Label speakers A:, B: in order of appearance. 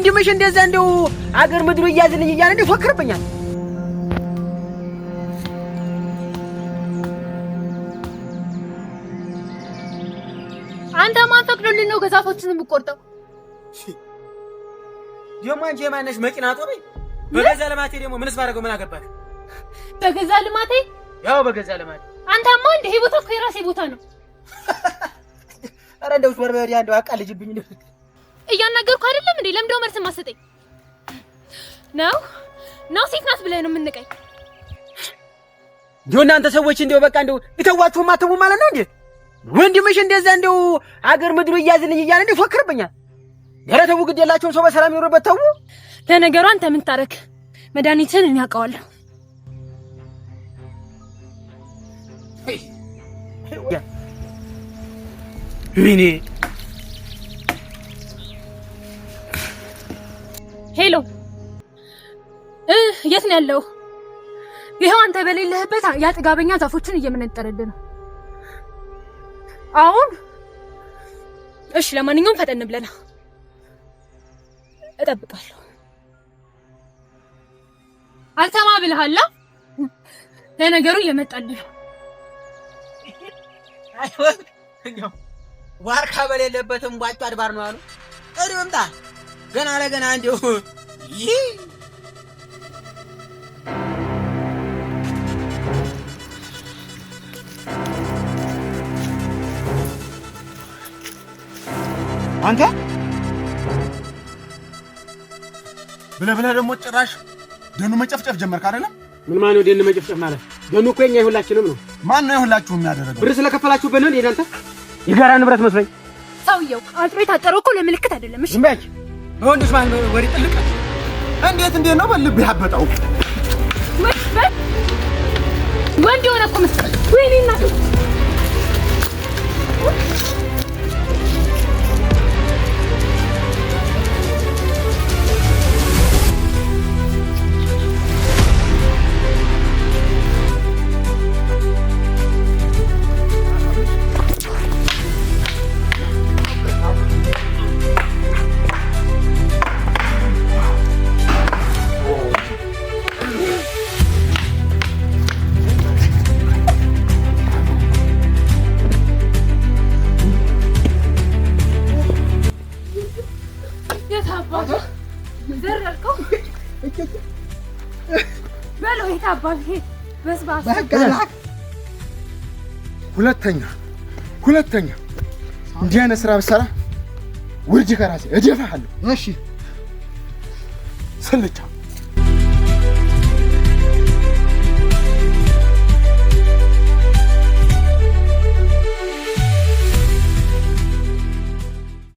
A: ወንድምሽ እንደዛ እንደው አገር ምድሩ እያዝልኝ እያለ እንደው ይፎክርብኛል።
B: አንተ ማን ፈቅዶልኝ ነው ዛፎችን የምቆርጠው?
A: ደግሞ አንቺ የማነሽ መኪና ጦበኝ። በገዛ ልማቴ ደግሞ ምንስ ባደረገው ምን አገባሽ?
B: በገዛ ልማቴ?
A: ያው በገዛ ልማቴ።
B: አንተማ እንደ ይሄ ቦታ እኮ የራሴ ቦታ ነው።
A: ኧረ እንደው ሶር በወዲያ እንደው አቃልጅብኝ እንደው።
B: እያናገርኩህ አይደለም እንዴ? ለምንድነው መልስ የማትሰጠኝ? ነው ነው ሴት ናት ብለህ ነው የምንቀኝ?
A: እንደው እናንተ ሰዎች እንደው በቃ እንደው ቢተዋችሁም አትተው ማለት ነው እንዴ? ወንድምሽ እንደዛ እንደው አገር ምድሩ እያዝልኝ እያለ እንደው ይፎክርብኛል። ኧረ ተው ግድ የላቸውም፣ ሰው በሰላም ይኖርበት ተው።
B: ለነገሩ አንተ ምን ታረክ? መድኃኒትህን እኔ አውቀዋለሁ።
A: ወይኔ
B: ሄሎ፣ የት ነው ያለው? ይኸው አንተ በሌለህበት ያ ጥጋበኛ ዛፎችን እየመነጠረልህ ነው አሁን። እሺ፣ ለማንኛውም ፈጠን ብለና እጠብቃለሁ። አልሰማ ብለሃል። ለነገሩ እየመጣልህ ነው።
A: ዋርካ በሌለበትም ቧጮ አድባር ነው አሉ። እሪ መምጣ ገና ለገና እንዲሁ ይህ
C: አንተ ብለህ ብለህ ደግሞ ጭራሽ ደኑ መጨፍጨፍ ጀመርክ አይደለም?
A: ምን ማለት ነው ደን መጨፍጨፍ ማለት? ደኑ እኮ የኛ የሁላችንም ነው።
C: ማን ነው የሁላችሁም የሚያደርገው?
A: ብር ስለከፈላችሁበት ነው እንዴ እናንተ? የጋራ ንብረት መስሎኝ።
B: ሰውየው አጥሮ የታጠረው እኮ ለምልክት አይደለም። እሺ
A: ዝም በይ አንቺ። በወንዶች መሀል ወሬ ጥልቅ።
C: እንዴት እንዴት ነው በልብህ ያበጠው?
B: ወንድ የሆነ እኮ መሰለኝ። ወይኔ እናቴ።
C: ሁለተኛ ሁለተኛ እንዲህ አይነት ስራ ብትሰራ ውርጅ ከራሴ እደፋሃለሁ። እሺ ስልቻ።